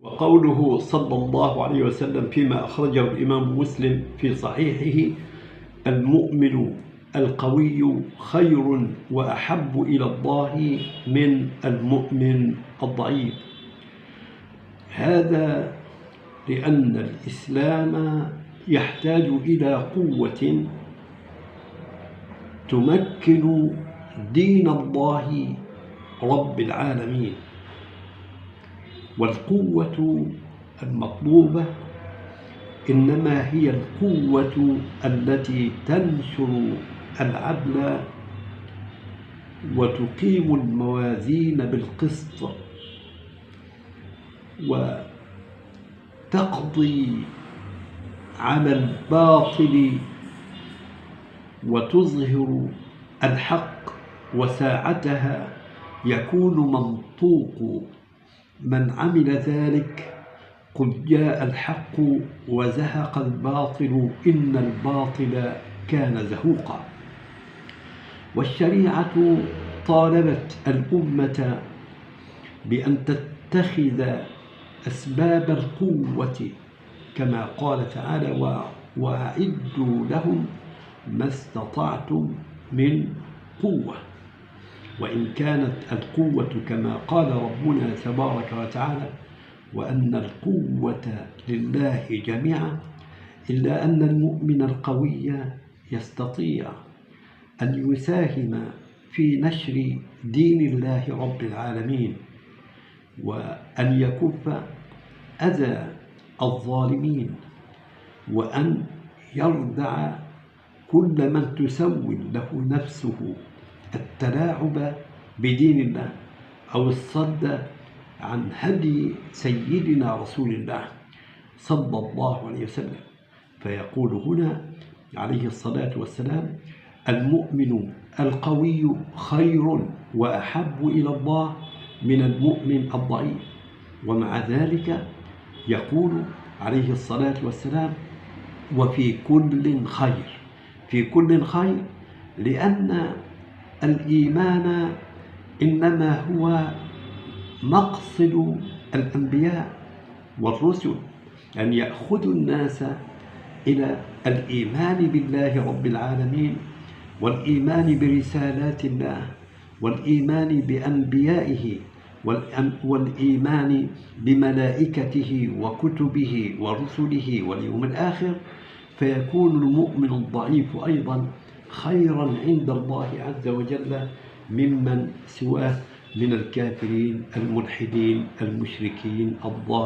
وقوله صلى الله عليه وسلم فيما أخرجه الإمام مسلم في صحيحه: المؤمن القوي خير وأحب إلى الله من المؤمن الضعيف. هذا لأن الإسلام يحتاج إلى قوة تمكن دين الله رب العالمين، والقوة المطلوبة إنما هي القوة التي تنشر العدل وتقيم الموازين بالقسط وتقضي على الباطل وتظهر الحق، وساعتها يكون منطوق من عمل ذلك: قل جاء الحق وزهق الباطل إن الباطل كان زهوقا. والشريعة طالبت الأمة بأن تتخذ أسباب القوة كما قال تعالى: وأعدوا لهم ما استطعتم من قوة. وإن كانت القوة كما قال ربنا تبارك وتعالى: وأن القوة لله جميعا، إلا أن المؤمن القوي يستطيع أن يساهم في نشر دين الله رب العالمين، وأن يكف أذى الظالمين، وأن يردع كل من تسول له نفسه التلاعب بدين الله أو الصد عن هدي سيدنا رسول الله صلى الله عليه وسلم. فيقول هنا عليه الصلاة والسلام: المؤمن القوي خير وأحب إلى الله من المؤمن الضعيف. ومع ذلك يقول عليه الصلاة والسلام: وفي كل خير. في كل خير، لأن الإيمان إنما هو مقصد الأنبياء والرسل، أن يأخذوا الناس إلى الإيمان بالله رب العالمين، والإيمان برسالات الله، والإيمان بأنبيائه، والإيمان بملائكته وكتبه ورسله واليوم الآخر. فيكون المؤمن الضعيف أيضا خيرا عند الله عز وجل ممن سواه من الكافرين الملحدين المشركين الضالين.